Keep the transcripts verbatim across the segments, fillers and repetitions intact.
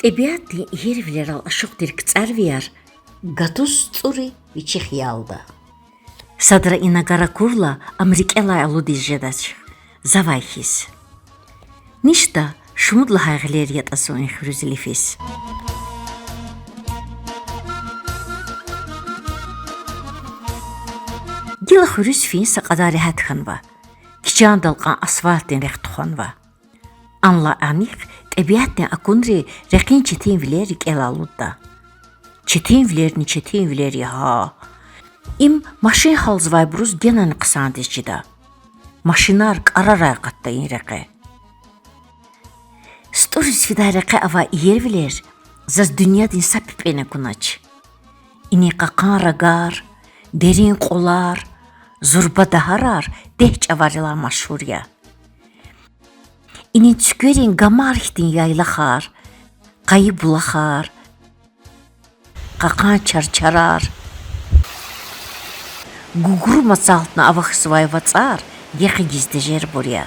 ТӀебиатдин иервилерал ашукь тир КцӀарвияр гатуз СтӀури вичихъ ялда. Садра ина гар акурла, ам рикӀелай алудиз жедач. Завай хьиз. Ништа, шумуд лагьай гъилер ятӀа зун и хуьруьз илифиз. Гила хуьруьз фин са кьадар регьят хьанва. КичӀандал кьван асфальтдин рехъ тухванва. Анлай анихъ тӀебиатдин акунри рекьин четинвилер рикӀелай алудда. Четинвилерни четинвилер я гьа. Им машин гьалзавайбуруз генани хъсандиз чида. Машинар кӀарарай акъатда и рекье. СтӀуриз фидай рекье авай иервилер заз дуьньядин са пипӀени акунач. Инин кьакьан рагар, дерин кьулар, зурба дагьарар дегь чӀаварилай машгьур я. Инин цуькверин гамар хьтин яйлахар, къайи булахар, кьакьан чарчарар, гугру мацалтна авахьзавай вацӀар гекъигиз тежербур я.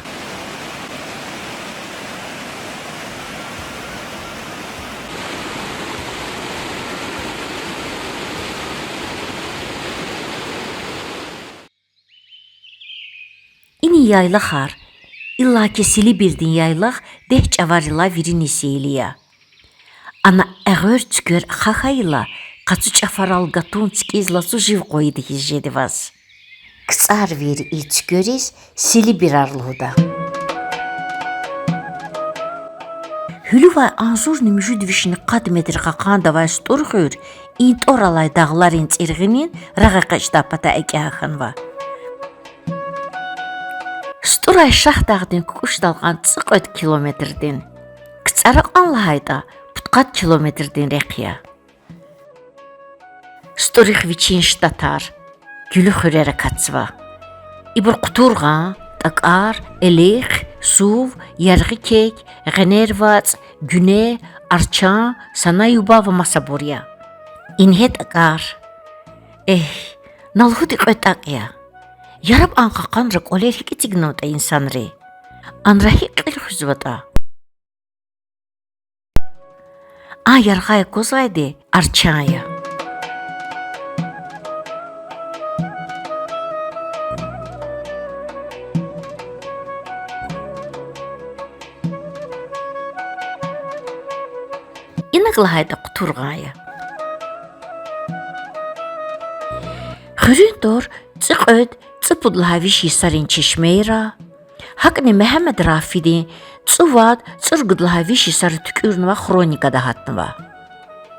Инин яйлахар, иллаки Силибирдин яйлах дегь чӀаварилай вириниз сейли я. Ана эгъвер цуьквер ахъа хьайила, къацу чӀафарал гатун цикӀиз лацу жив къвайиди хьиз жеди ваз. КцӀарвийри и цуьквериз Силибирар лугьуда. Гьуьлуьвай агъзурни муьжуьд вишни къад метр кьакьанда авай СтӀур хуьр и тӀвар алай дагъларин цӀиргъинин рагъэкъечӀдай патай экӀя хьанва. СтӀурай Шагьдагъдин кукӀушдал кьван цӀикьвед километрдин, КцӀара кьван лагьайтӀа, пудкъад километрдин рехъ я. СтӀурихъ вичин штатар, куьлуь хуьрер акатзава. Ибур Хъутургъан, ТӀакӀар, Элихъ, Сув, Яргъи кек, Гъенер вацӀ, Гуьне, Арчан, Санай-Юба ва масабур я. Ингье тӀакӀар. Эгь, на лугьуди кьве тӀакӀ я. Яраб а кьакьанра кӀвалер гьикӀ эцигнаватӀа инсанри? Анра гьикӀ кьил хуьзватӀа? А яргъай аквазвайди Арчан я. Инаг лагьайтӀа Хъутургъан я. Хуьруьн тӀвар цӀикьвед-цӀипуд лагьай виш йисарин чешмейра, гьакӀни Мегьамед Рафидин цӀувад-цӀуругуд лагьай виш йисара туькӀуьрнавай хроникада гьатнава.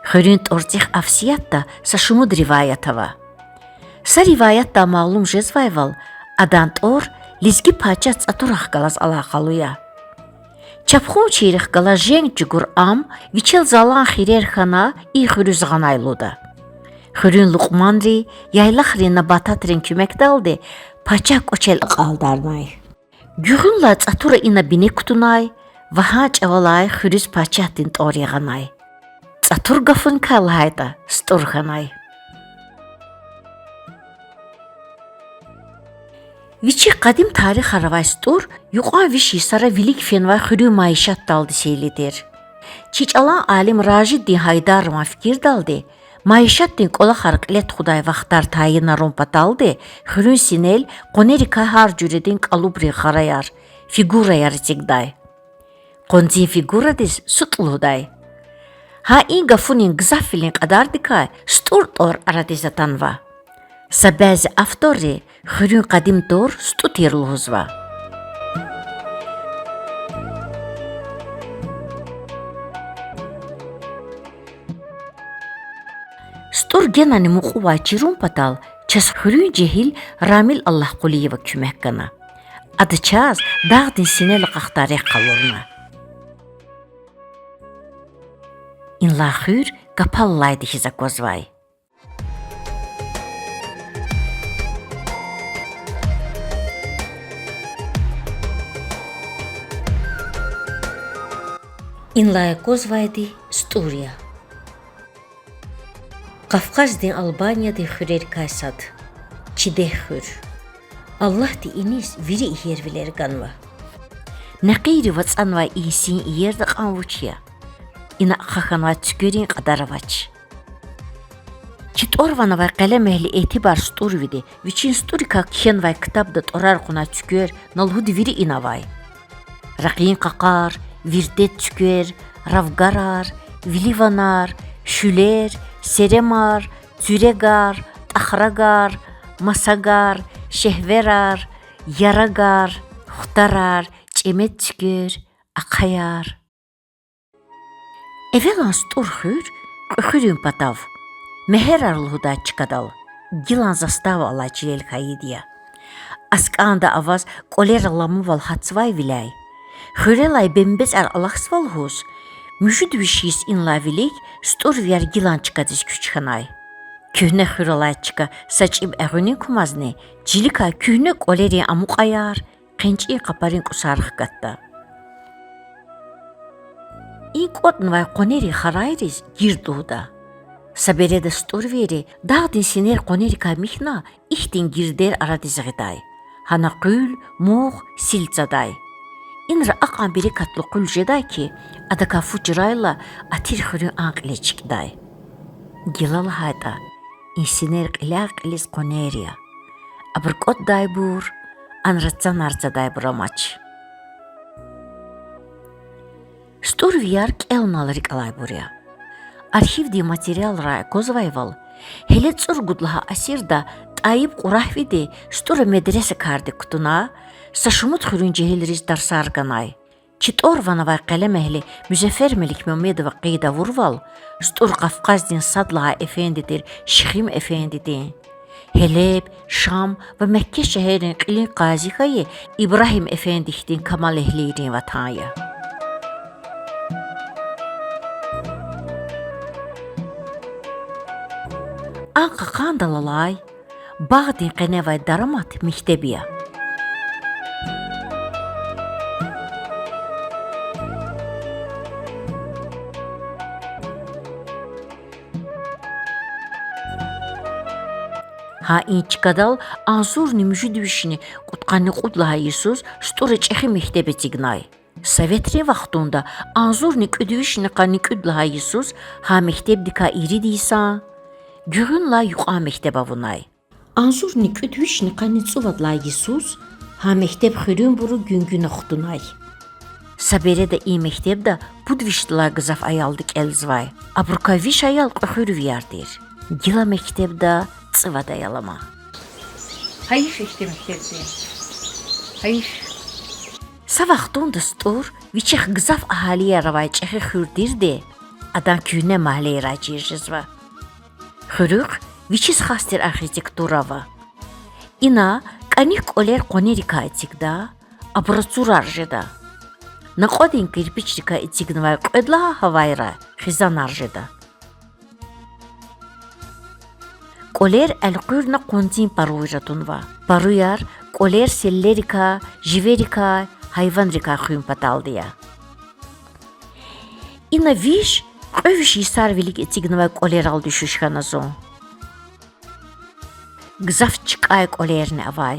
Хуьруьн тӀварцӀихъ Афсиятда са шумуд риваят ава. Са риваятдай малум жезвайвал, адан тӀвар лезги пачагь ЦӀатурахъ галаз алакъалу я. Чапхунчийрихъ галаз женг чӀугур ам вичел залан хирер хьана и хуьруьз гъанай лугьуда. Хуьруьн лукьманри яйлахрин набататрин куьмекдалди пачагь кӀвачел акьалдарнай. Гуьгъуьнлай ЦӀатура ина бине кутунай ва гьа чӀавалай хуьруьз пачагьдин тӀвар ягъанай. ЦӀатур гафуникай лагьайтӀа, СтӀур хьанай. Вичин къадим тарихар авай СтӀур юкьван виш йисара вилик фенвай хуьруьн майишатдалди сейли тир. Чи чӀалан алим Ражиддин Гьайдарован фикирдалди, майишатдин кӀвалахар кьиле тухудай вахтар тайинарун паталди хуьруьн синел къванерикай гьар жуьредин кӀалубрин гъараяр, фигураяр эцигдай. Къванцин фигурадиз СутӀ лугьудай. Гьа и гафунин гзафвилин кьадардикай СтӀур тӀвар арадиз атанва. Са бязи авторри хуьруьн къадим тӀвар СтӀу тир лугьузва. СтӀур генани мукьувай чирун патал чаз хуьруьн жегьил Рамил Аллагькъулиева куьмек гана. Ада чаз дагъдин синел акьахдай рехъ къалурна. Инлай хуьр гапал алайди хьиз аквазвай. Инлай аквазвайди СтӀур я. Къафкъаздин Албаниядин хуьрерикай сад. Чидех хуьр. Аллагьди иниз вири иервилер ганва. Накъийри вацӀанвай и син иерда кьван вуч я? Ина ахъа хьанвай цуькверин кьадар авач. Чи тӀвар-ван авай къелемэгьли Этибар СтӀурвиди вичин СтӀурикай кхьенвай ктабда тӀварар кьунвай цуьквер на лугьуди вири ина авай: ракъин къакъар, вирдед цуьквер, равгарар, виливанар, шуьлер, серемар, цуьрегар, тӀахрагар, масагар, шегьверар, ярагар, хутарар, чӀемед цуьквер, ахъаяр. Эвелан СтӀур хуьр Кьуьхуьруьн патав, Мегьерар лугьудай чкадал, гилан застава алай чилел хьайиди я. АскӀанда аваз кӀвалера ламувал гьатзавайвиляй, хуьрелай бембецӀар алахьзава лугьуз, муьжуьд виш йис инлай вилик СтӀурвияр гилан чкадиз куьч хьанай. Куьгьне хуьр алай чка са чӀиб эгъуьнин кумазни чиликай куьгьне кӀвалерин амукьаяр, хъенчӀин къапарин кӀусар хкатда. И кӀватӀнавай къванерин харайриз гирд лугьуда. Са береда стӀурвийри дагъдин синер къванерикай михьна, ихьтин гирдер арадиз гъидай. Гьана къуьл, мугъ, сил цадай. Инра акьван берекатлу къуьл жедай хьи, адакай фу чрайла, атир хуьруьн а кьилиз чкӀидай. Гила лагьайтӀа, и синер кьиляй-кьилиз къванер я. Абур кӀватӀдайбур, анра цанар цадайбур амач. СтӀурвияр кӀелунал рикӀ алайбур я. Архивдин материалрай аквазвайвал, гьеле цӀуругуд лагьай асирда ТӀайиб Кьурагьвиди СтӀура медреса кардик кутуна, са шумуд хуьруьн жегьилриз тарсар ганай. Чи тӀвар-ван авай къелемэгьли Музеффермелик Мамедова къейд авурвал, СтӀур Къафкъаздин сад лагьай эфенди тир Шихим эфендидин, Гьелеб, Шам ва Мекке шегьеррин кьилин къази хьайи Ибрагьим эфенди хьтин камалэгьлийрин ватан я. А кьакьандал алай, багъдин къеневай дарамат мектеб я. Гьа и чкадал агъзурни муьжуьд вишни кьудкъанни кьуд лагьай йисуз СтӀура чӀехи мектеб эцигнай. Советрин вахтунда агъзурни кӀуьд вишни къанни кӀуьд лагьай йисуз гьа мектебдикай ирид йисан, гуьгъуьнлай юкьван мектеб авунай. Агъзурни кӀуьд вишни къанни цӀувад лагьай йисуз гьа мектеб хуьруьнбуру гуьнгуьна хтунай. Са береда и мектебда пуд вишдалай гзаф аялди кӀелзавай. Абурукай виш аял кьуьхуьрвияр тир. Гила мектебда цӀувад аял ама. Гьайиф ихьтин мектебдин. Гьайиф. Са вахтунда СтӀур вичихъ гзаф агьалияр авай чӀехи хуьр тирди, адан куьгьне магьлейрай чир жезва. Хуьруьхъ вичиз хас тир архитектура ава. Ина кӀаник кӀвалер къванерикай эцигда, абура цурар жеда. Накьвадин кирпичрикай эцигнавай кьвед лагьай гьавайра хизанар жеда. КӀвалер элкъуьрна къванцин паруйра тунва. Паруяр кӀвалер селлерикай, живерикай, гьайванрикай хуьн паталди я. Ина виш, кьве виш йисар вилик эцигнавай кӀвалерал дуьшуьш хьана зун. Гзаф чкӀай кӀвалерни авай.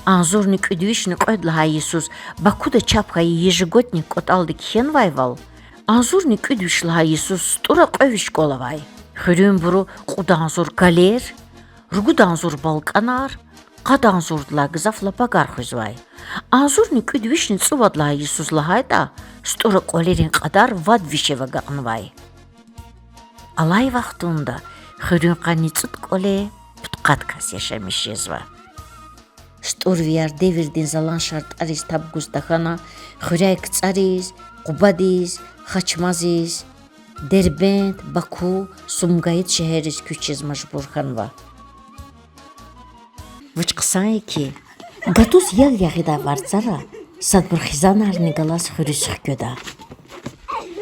Агъзурни кӀуьд вишни кьвед лагьай йисуз Бакуда чап хьайи Ежегодник кӀватӀалди кхьенвайвал, агъзурни кӀуьд виш лагьай йисуз СтӀура кьве виш школа авай. Хуьруьнбуру кьуд агъзур калер, ругуд агъзур балкӀанар, къад агъзурдалай гзаф лапагар хуьзвай. Агъзурни кӀуьд вишни цӀувад лагьай йисуз лагьайтӀа, СтӀура кӀвалерин кьадар вад вишев агакьнавай. Алай вахтунда хуьруьн къанни цӀуд кӀвале пудкъад кас яшамиш жезва. СтӀурвияр девирдин залан шартӀариз таб гуз тахьана, хуьряй КцӀариз, Къубадиз, Хачмазиз, Дербент, Баку, Сумгаит шегьерриз куьч жез мажбур хьанва. Вуч хъсан я хьи, гатуз ял ягъидай варцара садбур хизанарни галаз хуьруьз хкведа.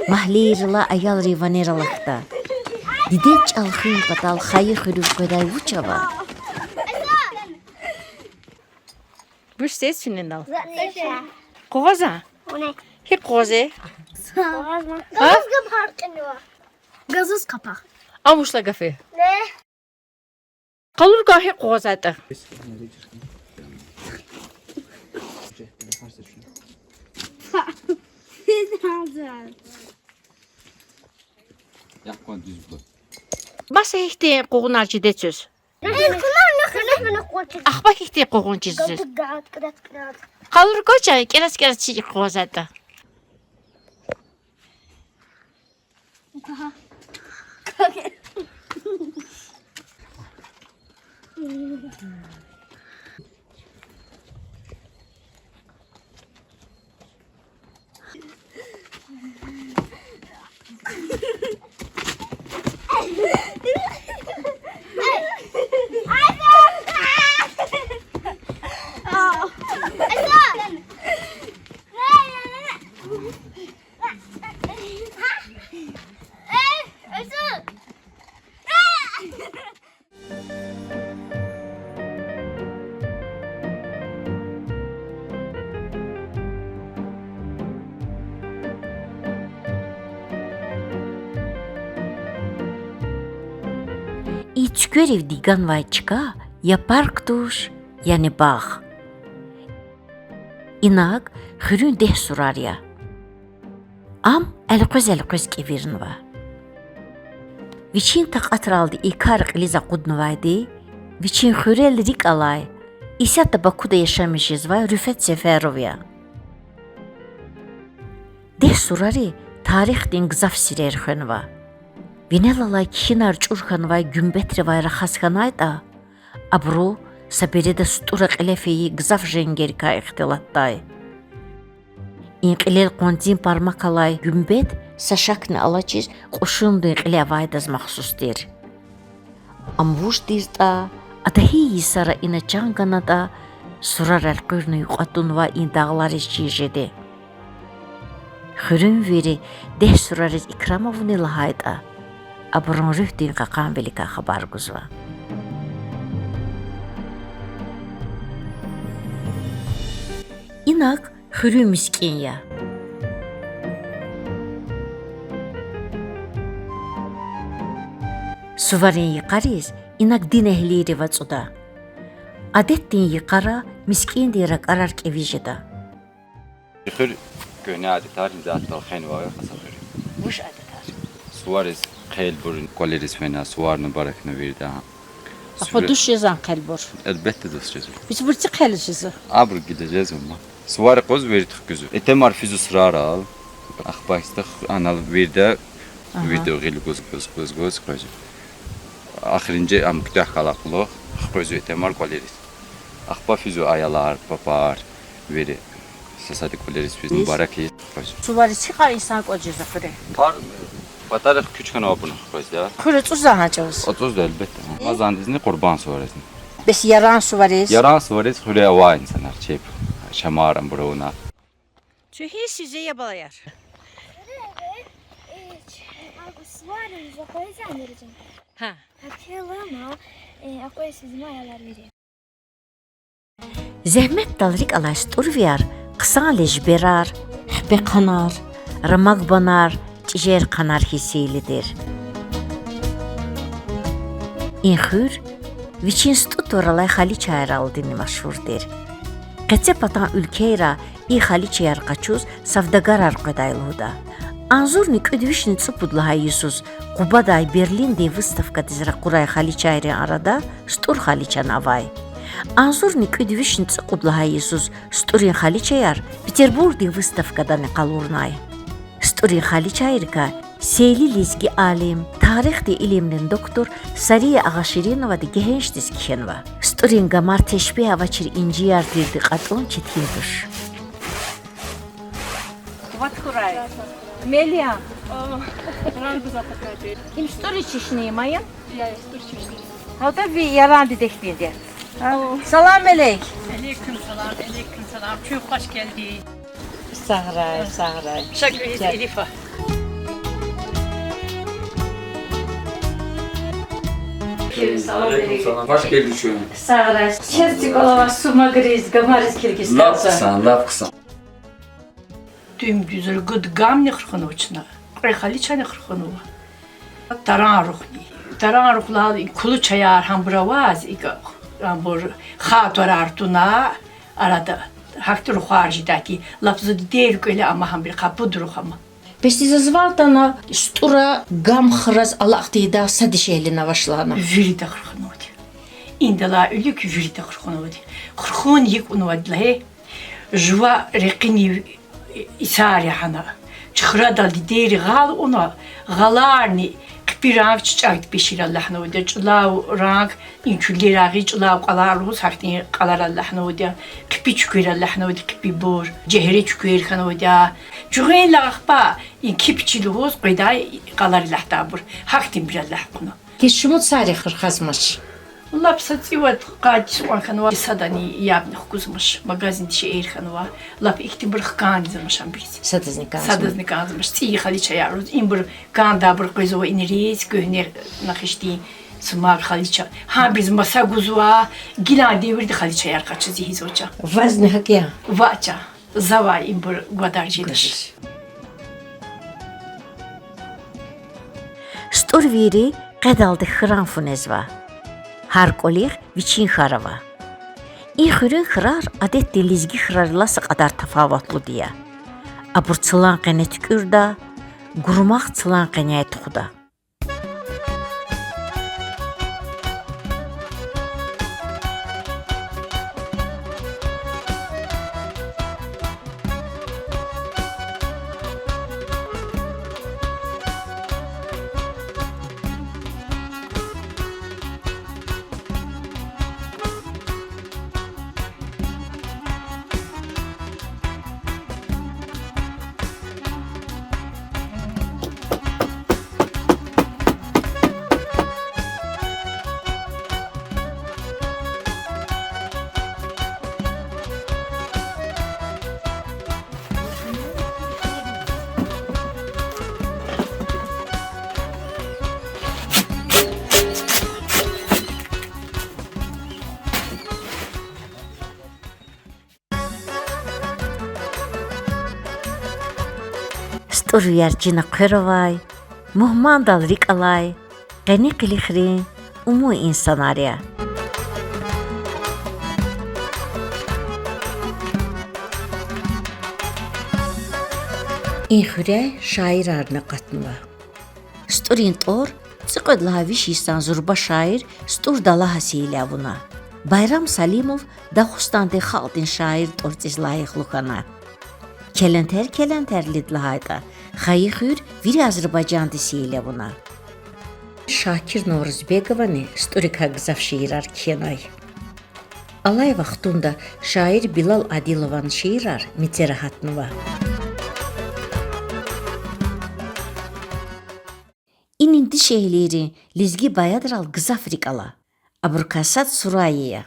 Магьлейрилай аялрин ванер алахьда. Дидед чӀал хуьн патал хайи хуьруьв къведай вуч ава? Вуч це суненал? Къугъваза? Гьи къугъвазе? Газуз къапахъ. Ам вучла гаф я? Къалурган гьи къугъвазайтӀа. Маса гьихьтин къугъунар жеда квез? Ахпа гьихьтин къугъун жезва? Къалур квач, кӀерац-кӀерац чи къугъвазвайтӀа. И цуькверив диганвай чка я парк туш, яни багъ. Инаг хуьруьн дегь сурар я. Ам элкъвез-элкъвез кӀевирнава. Вичин такьатралди и кар кьилиз акъуднавайди вичин хуьрел рикӀ алай, исятда Бакуда яшамиш жезвай Руьфет Сеферов я. Дегь сурари тарихдин гзаф сирер хвенва. Винел алай кхьинар чӀур хьанвай гуьмбетривай рахаз хьанайтӀа, абуру са береда сутӀура кьиле фейи гзаф женгерикай ихтилатдай. И кьилел къванцин пармак алай гуьмбет са шакни алачиз кьушундин кьиле авайдаз махсус тир. Ам вуж тиртӀа, ада гьи йисара ина чан ганатӀа, сурар элкъуьрна юкьва тунвай и дагълариз чир жеди. Хуьруьн вири дегь сурариз икрам авуна лагьайтӀа, абурун руьгьдин кьакьанвиликай хабар гузва. Инаг хуьруьн мискӀин я. Суварин йикъариз инаг дин эгьлийри вацӀуда. Адетдин йикъара мискӀиндин ракӀарар кӀеви жеда. Хуьр куьгьне адетар гьиндатдал хвенва са хуьр. Вуж адетар? Сувариз хъелбур кӀвалериз фена, суварни баракна вирида. Ахпа дуст жезвани хъелбур? Гьелбетда, дуст жезва. Вичбур ци хъел жезва? Абур гила жезва ма. Сувари къвезва, вири хквезва. Итимар физва сурарал. Ахпа истах анал вирида, вирида гъил гуз, гуз, гуз, гуз къвезва. Ахиримжи ам куьтягь хьайила кьулухъ хквезва итимар кӀвалериз. Ахпа физва аялар, папар, вири са сади кӀвалериз физ, мубарак ийиз хквезва. Сувариз чи кьван инсан кӀватӀ жезва хуьре? Пар, патарихъ куьч хьанвайбурни хквезва. Хуьр ацӀузва гьа чӀавуз? АцӀузва, гьелбетда. Рамазандизни, Къурбан сувариз. Бес Яран сувариз? Яран сувариз хуьре авай инсанар чеб, шамаран буравуна. Чу гьи сизе я, балаяр? Гьа. Зегьметдал рикӀ алай стӀурвияр хъсан лежберар, хпехъанар, рамагбанар, чӀижер хъанар хьиз сейли тир. И хуьр вичин стӀу тӀвар алай халичайралдини машгьур тир. Къецепатан уьлквейра и халичаяр къачуз савдагарар къведай лугьуда. Агъзурни кӀуьд вишни цӀипуд лагьай йисуз Къубадай Берлиндин выставкадиз ракъурай халичайрин арада стӀур халичани авай. Агъзурни кӀуьд вишни цӀикьуд лагьай йисуз стӀурин халичаяр Петербургдин выставкадани къалурнай. СтӀурин халичайрикай сейли лезги алим, тарихдин илимрин доктор Сария Агъашириновади гегьеншдиз кхьенва: СтӀурин гамар тешпигь авачир инжияр тирди кьатӀун четин туш. Вад хьурай. Мелия. Им стӀуриз чешне я, ма я? ГьатӀа ви Яран дидедин дидеди. Салам алейк. Алейкум салам, алейкум салам. Чун хуш гелди. Сагърай, сагърай. Шакир Элифа. Алейкум салам. Хуш гелди чун. Сагърай. Чаз зи кӀвале ава сумагриз, гамариз килигиз. Лап хъсан, лап хъсан. Дуьм дуьз ругуд гамни хурхунва чна, кьве халичани хурхунва. Таран рухни. Таран рух лагьайла и кулу чаяр гьабур аваз, икӀ гьабур хатӀ тӀварар туна, арада гьахьтин рухвар жедай хьи, лап зи дидейрин кӀвале ама гьабурухъ пуд рух ама. Бес заз ван атана, СтӀура гам храз алакь тийидай са дишегьли авач лагьана. Вирида хурхунвайди. Индалай уьлук вирида хурхунвайди. Хурхун икӀ авунвайди лагьана. Жува рекьинив исар я гьана. Чухрадал дидейри гъал авуна, гъаларни хъипи ранг чичӀек тпиширал лагьанвайди я, чӀулав ранг, и чуьллерай гъиз чӀулав кьалар лугьуз гьахьтин кьаларал лагьанвайди я, хъипи чуькверал лагьанвайди, хъипибур, жегьре чуьквер хьанвайди я. Жугъинлай ахпа и кипчи лугьуз къведай кьалар лагьдайбур, гьахьтинбурал лагь кьуна. Гила шумуд сари хурхазмач? Лап са цӀивад къад йис кьван хьанва, садани ябни хкузмач, магазинди шейэр хьанва, лап ихьтинбур хканзамач абуриз. Садазни кӀанзамач. Садазни кӀанзамач, цӀийи халичаяр лугьуз, ибур кӀандайбур къвезва инириз, куьгьне нахишдин сумаг халича. Гьабуриз маса гузва, гилан девирда халичаяр къачуз ийизвач. Вазни гьакӀ я? Вач. Завай ибур гвадар жедач. СтӀурвийри къедалди хьран фу незва. Гьар кӀвалихъ вичин хьар ава. И хуьруьн хьрар адетдин лезги хьрарилай са кьадар тафаватлуди я. Абур цлан къене туькӀуьрда, гурумагъ цлан къеняй тухуда. СтӀурвияр чина хъвер авай, мугьмандал рикӀ алай, къени къилихрин умун инсанар я. И хуьряй шаирарни акъатнава. СтӀурин тӀвар цӀикьвед лагьай виш йисан зурба шаир СтӀур Далагьаз сейли авуна. Байрам Салимов Дагъустандин халкьдин шаир тӀварцӀиз лайихлу хьана. Келентер келентервилид лагьайтӀа, хайи хуьр вири Азербайжандиз сейли авуна. Шакир Наврузбеговани СтӀурикай гзаф шиирар кхьенай. Алай вахтунда шаир Билал Адилован шиирар мецера гьатнава. Инин дишегьлийрин лезги баядрал гзаф рикӀ ала. Абурукай сад Сурая я.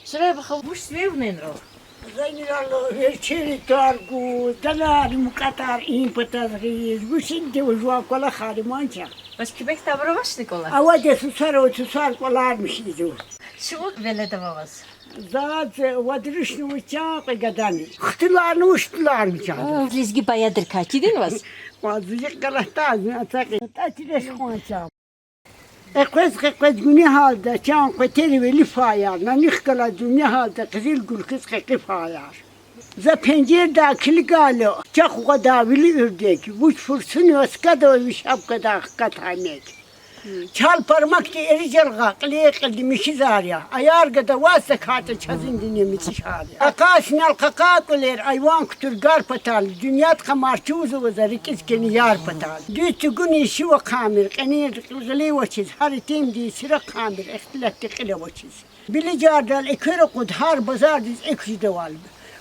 Сурая ваха, вуч сивевненра? Зайнирал верчери тӀвар гуз, данар, мукьватар им патаз гъиз, вучинди жуван кӀвалахар иман ча. Ваз куьмекдай авачни кӀвалах? Авади сусар, сусар кӀвалармиш ийизва. Чун веледа ава ваз. Заз вад рушни вуч чан, кьве гадани. Хтуларни вуч, хтуларни чан. Лезги баядрикай чидин ваз? Ваз жи галатда, ацакьи. ТӀа чилеш кьван чан. Къекъвез-къекъвез гуьне гьалда чан къветер вели фаяр, нанихъ галаз дуьнья гьалда къизил гуьл хьиз къекъи фаяр. За пенжердай килигайла, чахъ гъвадай вили уьрдек, вуч фурсуни аскӀадавай ви шапкадай хкатай мек. Чал пармакди эрижалгъа, кьиле-кьилди михьизар я, аяр гада ваз закатӀа чазин дуьнья мицӀишар я. Акъа синел къакъа кӀвалер, айван кутур гар патал, дуьньядин къамар чузава за рикӀиз кӀани яр патал. Дуьз тугуни шив ахъамир, кьенин гъил авачиз, гьар итимдин сир ахъамир, ихтилатди кьил авачиз. Билижардал эквер акъуд, гьар базардиз экв жедайвал.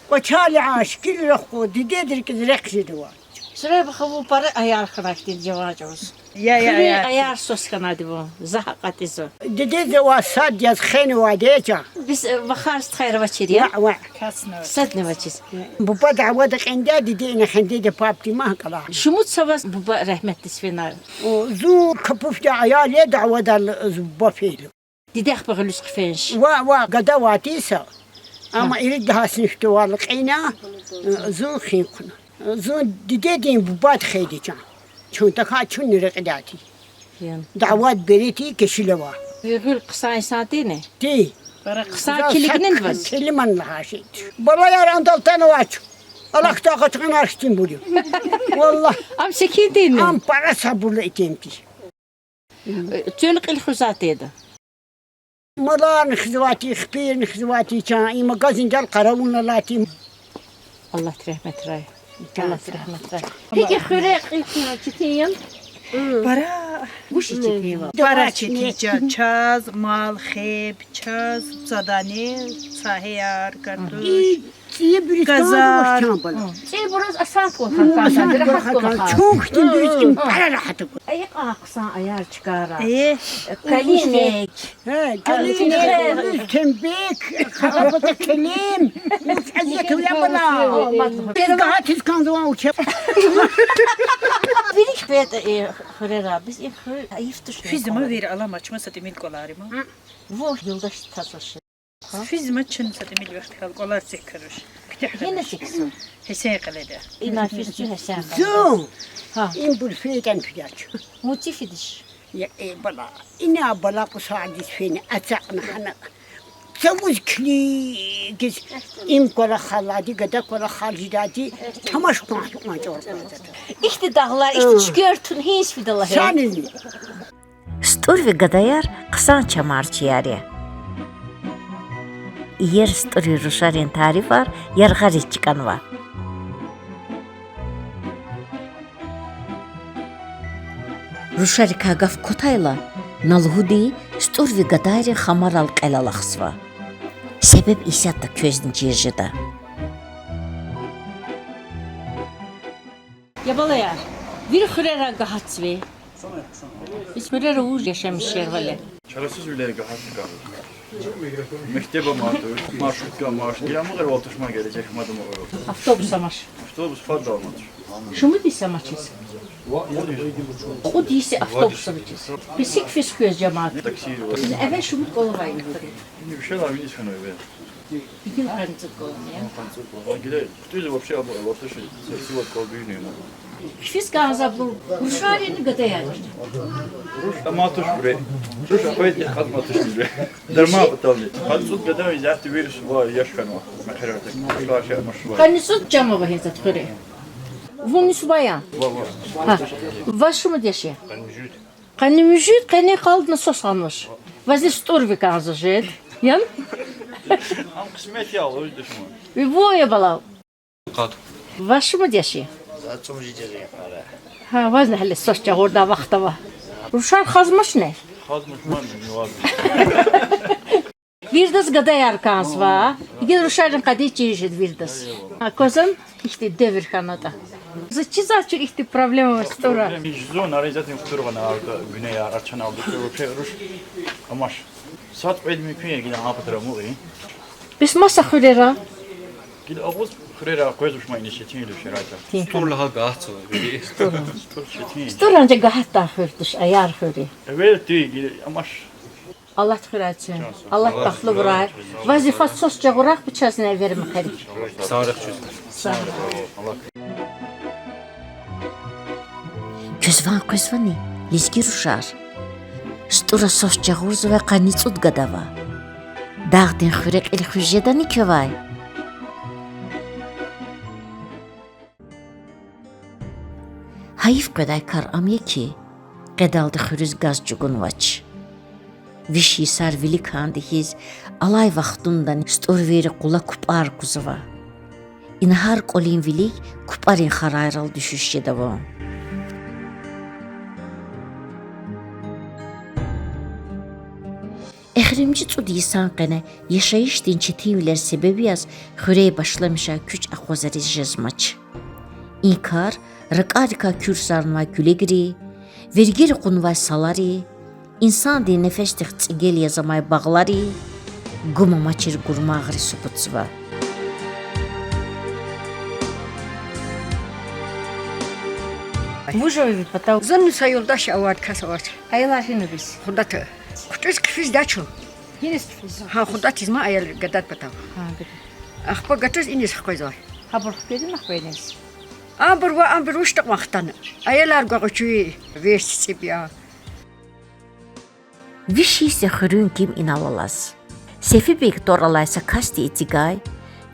КӀвачерилай шикил рахкъуд, дидед рикӀиз рехъ жедайвал. Сурая ваха, вун пара аяр хьанай хьтин жаван чӀавуз. Я, я, хуьруьн я. Аяр свас хьанайди вун, за гьакьван кьатӀизва. Дидедиз авай сад яз хвенвайди я чан. Бес, э, вахар стхаяр авачир я? Ваъ, ваъ. Садни авачиз. Буба дяведа кьендай, диде ина хендеда, паб тима кьалай. Шумуд са ваз буба рагьметдиз фенай? О, зун капуфда аял я, дяведал зун буба фейила. Дидеди пагъулиз хъфенш. Ваъ, ваъ, гада авайди са. Амма ирид лагьай синифдивал кьена, зун хин хъувуна. Зун дидедин бубад хвейди чан. Чун тахьай чунни рекьидайди. Ян. Дяведа береди кешила ава. Гъуьл хъсан инсан тирни? Тир. Пара хъсан килигнин ваз? Келиман лагьай шей. Балаяр андал атанвач. Алахьда акъатгъанар хьтинбур я. Валлагь. Ам секинди я? Ам пара сабурлу итим тир. Цуьн кьил хуьзвай тир ада. Маларни хуьзвай тир, хипирни хуьзвай тир чан, и магазиндал къаравулна алай тир. Аллагьди рагьметрай. Аллагьди рагьметрай. ГьикӀ хуьре кьил хуьз четин я? Пара. Вуч четин я? Пара четин я. Чаз мал, хеб, чаз цадани, сагьияр, картуш, цӀийи буьркан газар. ЦӀийибуруз асант кӀвалахар кӀан, регьят кӀвалахар. Чун хьтин дуьз им пара регьят я. Ай, кьван хъсан аяр чкайра. Калинник. Гьа, калинник, тембек, хапата калин. Вуч азият я, я бала. Тезгагьдиз кӀанзава вуч я. Вилик хвейитӀа и хуьрера, бес и хуьр гьайиф туш. Физма вири аламач, ма са тӀимил кӀвалари ма. Ву юлдаш тазва ши. Физма чун са тӀимил вахт хьайила кӀвалар цик куруш. Куьтягь хьанач. Гьина цик ксу. Гьесен къеледа. Ина физцу гьесен къеледа. Зун. Гьа. Ибур фейитӀани фидач. Муци фидиш. Я, э, бала. Ина бала кӀусадиз фена, ацукьна хьана. Цавуз килигиз им кӀвалахалди, гада кӀвалахал жедади, тамаш кван хьукьван чӀур къвезватӀа. Ихьтин дагълар, ихьтин чуьквер тун гьиниз фида лагьана? Санизни. СтӀурви гадаяр хъсан чамарчияр я. Иер СтӀурви рушарин тарифар яргъариз чкӀанва. Рушарикай гаф кватайла, на лугьуди, СтӀурви гадайрин хамарал кьел алахзава. Себеб исятда квезни чир жеда. Я балаяр, вири хуьрерай гагьатзава. Бес хуьрера вуж яшамиш жезвайвал? Чарасузвилер гагьатзава. Мектеб амай туш, маршрутка амай туш, гила амукьайвал туш ма гележек мадам. Автобус амач. Автобус фад амач. Шумуд йис амачиз? Кьуд йис автобус авачиз. Пис гьикӀ физ хквез жемят? Такси. Эвел шумуд кӀвал авай хуьре? Вишелай виниз хьанва эвел. Гила къанни цӀуд кӀвал ава, я? Къанни цӀуд кӀвал ава. Гила хтӀуьз вообще абур аватуш, сексиват калбирни ма. Кфиз кӀанзавайбур рушарини гадаярини? Руш амай туш хуьре. Руш акъваз кьатӀмай туш хуьре. Дарман патални. Къанни цӀуд гада ва изятда вирус ва яш хьанва. Мехъерар так. Шуар шей машва. Къанни цӀуд чан ава гьа затӀ хуьре. Вун нисва я? Ва, ва. Гьа. Ваз шумуд яш я? Къанни муьжуьд. Къанни муьжуьд, къенин къалди насос гъанвач. Ваз и СтӀурви кӀанзава жеда. Яни? Ам къисмет я, лугьуз душман. Ви вун я, бала. Къад. Ваз шумуд яш я? Заз цӀуд жи жезва. Гьа, вазни гьеле сос жагъурдай вахт ава. Рушар хазмачни? Хазмач ман, не важно. Виридаз гадаяр кӀанзава. Гила рушарин къадир чир жеда виридаз. Аквазва, ихьтин девир хьанватӀа. За чизвач, ихьтин проблема авач СтӀура. Проблема жезва, нарезатни хтургъана алда, гуьнеяр, арчана алда, вообще руш амач. Сад кьвед мумкин я гила гьа патара амукьин. Бес маса хуьрера? Гила агъуз хуьрера къвезвач ма, ина четин я шерайта. СтӀур лагьай гагьатзава вири. СтӀур. СтӀур четин. СтӀур анжах гагьатдай хуьр туш, аяр хуьр я. Эвел тир гила амач. Аллагьди хуьрай цуьн. Аллагьди бахтлувурай. Ваз и фад сос жагъурай, къучазни эвер мехъерик. Сагърай чуьз. Квез ван къвезвани, лезги рушар? СтӀура сос жагъурзавай къанни цӀуд гада ава. Дагъдин хуьре кьил хуьз жедани квевай? Гьайиф къведай кар ам я хьи, къедалди хуьруьз газ чӀугунвач. Виш йисар виликанди хьиз, алай вахтундани стӀурвийри къула купӀар кузава. Ина гьар кӀвалин вилик купӀарин харайрал дуьшуьш жеда ван. Эхиримжи цӀуд йисан къене яшайишдин четинвилер себеб яз хуьрей башламишай куьч акъвазариз жезмач. И кар ракӀарикай куьрсарнавай куьлегри, верги ракъурнавай салари, инсандин нефесдихъ цӀигел яз амай багълари, гум амачир гурмагъри субутзава. Вуж ава ви патав? Зунни са юлдаш авай, кас авач. Аялар гьина ваз? Худата. ХъуьтӀуьз хъфизда чун. Гьиниз хъфизва? Гьа, Худатиз ма, аял гадад патав. Гьа, гадад. Ахпа гатуз иниз хквезва. Гьабур хкведани хкведиз? Абур ва абур вуч такьван хтана? Аялар гвай гъвечӀи, вес цӀиб я. Виш йис я хуьруьн ким инал алаз. Сефибег тӀвар алай са касди эцигай,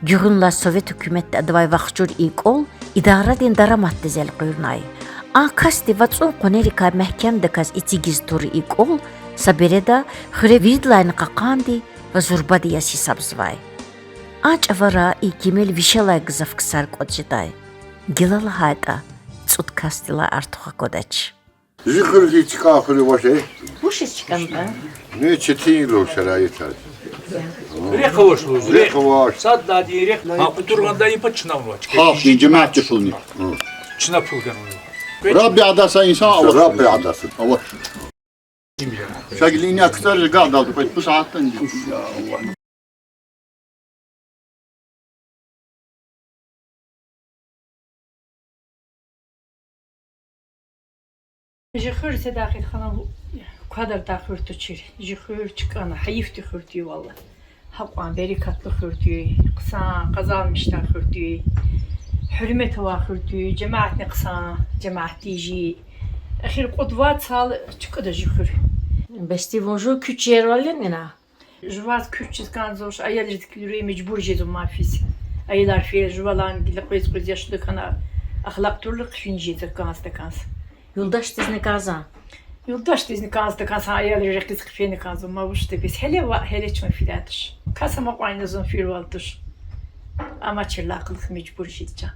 Гуьгъуьнлай совет гьукуматди адавай вахчур и кӀвал идарадин дараматдиз элкъуьрнай. А касди вацӀун къванерикай мягькемдаказ эцигиз тур и кӀвал са береда хуьре виридалайни кьакьанди ва зурбади яз гьисабзавай. А чӀавара и кимел вишелай гзаф ксар кӀватӀ жедай. Гила лагьайтӀа, цӀуд касдилай артух аквадач. Зи хуьр зи чкӀан хуьр авач, э? Вучиз чкӀан я? Не четин лугьуз шараитар. Рехъ авач лугьуз, рехъ. Рехъ авач. Садлагьдин рехъ, гьа къутургъанда и пад чна авач. Халкьдин, жемятдин пулни. Чна пул ганва. Рабби адаса инсан авач. Рабби адаса. Авач. Шагьидин я ксар жагъдалди пад пу сятда. Жи хуьр, Седахет ханум, квадардай хуьр тушир. Жи хуьр чкӀана, гьайифди хуьр тир валлагь. Гьакьван берекатлу хуьр тир, хъсан, къазанмишдай хуьр тир, гьуьрмет авай хуьр тир, жемятни хъсан, жемятди жи. Эхир кьуд вацал чкӀада жи хуьр. Бес ти вун жув куьч жезвални ина? Жуваз куьч жез кӀанзавач, аялриз килиграй, межбур жезва ман физ. Аялар фейила, жувалай гила къвез-къвез яшлу хьана, ахлакь турлу хъфин жезва кӀанзава таказ. Юлдашдизни кӀанзава? Юлдашдизни кӀанзава таказ, аялрин рекьиз хъфена кӀанзава, ма вучда бес. Гьеле ваъ, гьеле чун фидайди туш. Кас амукьайла зун фирвал туш. Амачирла кьулухъ межбур жезва чун.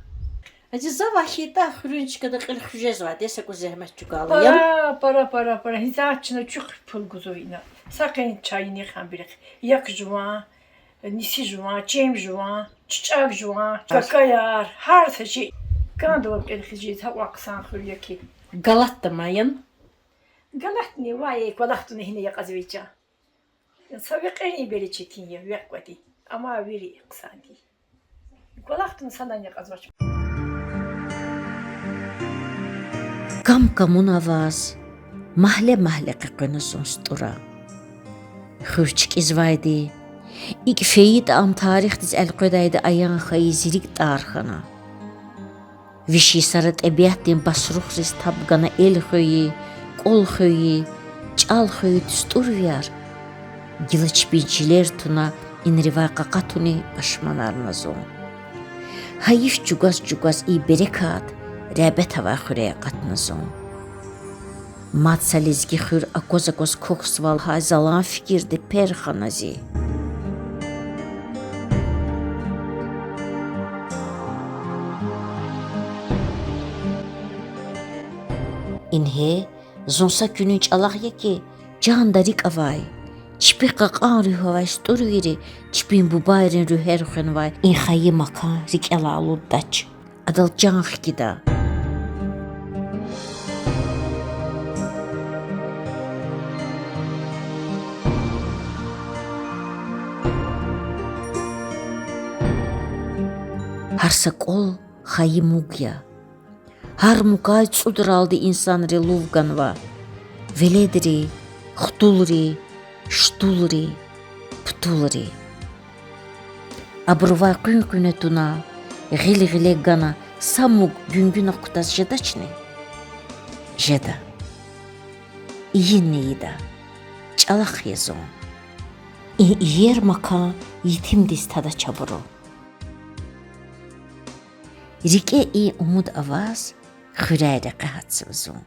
Ади, завай хьайитӀа, хуьруьн чкада кьил хуьз жезвайди я, са кӀус зегьмет чӀугвайла. Пара, пара, пара, пара. Гьиза чна чуьхъ пул гузва ина. Са къен чайни хьанбирихъ. Як жуван, ниси жуван, чем жуван, чичӀек жуван, какаяр, гьар са шей. КӀанда вав кьил хуьз жез, гьакьван хъсан хуьр я хьи. Галатда ман яни? Галатни вай, кӀвалахдуна гьина якьазвай чун. Са векьерин бери четин я, векь кӀватӀи. Амма вири хъсанди. КӀвалахдуна санани кьазвач. Кам-камуна аваз, магьле-магьле къекъвена зун СтӀура. Хуьр чкӀизвайди, икӀ фейитӀа ам тарихдиз элкъведайди аян хьайи зи рикӀ тӀар хьана. Виш йисара тӀебиатдин басрухриз таб гана эл хвейи, кӀвал хвейи, чӀал хвейи тустӀурвияр, гила чпин чилер туна, инривай къакъатуни пашманарна зун. Гьайиф чӀугваз-чӀугваз и берекат Рябет авай хуьряй акъатна зун. Мад са лезги хуьр акваз-акваз квахьзава лагьай залан фикирди пер хана зи. Ингье, зун са куьнин чӀалахъ я хьи, чанда рикӀ авай, чпи кьакьан руьгь авай СтӀурвийри чпин бубайрин руьгьер хвенвай и хайи макан рикӀелай алуддач. Адал чан хкида. Гьар са кӀвал хайи муг я. Гьар мукай цӀудралди инсанри лув ганва: веледри, хтулри, штулри, птулри. Абурувай къуьн-къуьне туна, гъил-гъиле гана са муг гуьнгуьна кутаз жедачни? Жеда. Ийин ийида, чӀалахъ я зун. И иер макан етимдиз тадач абуру. РикӀе и умуд аваз хуьряй рекье гьатзава зун.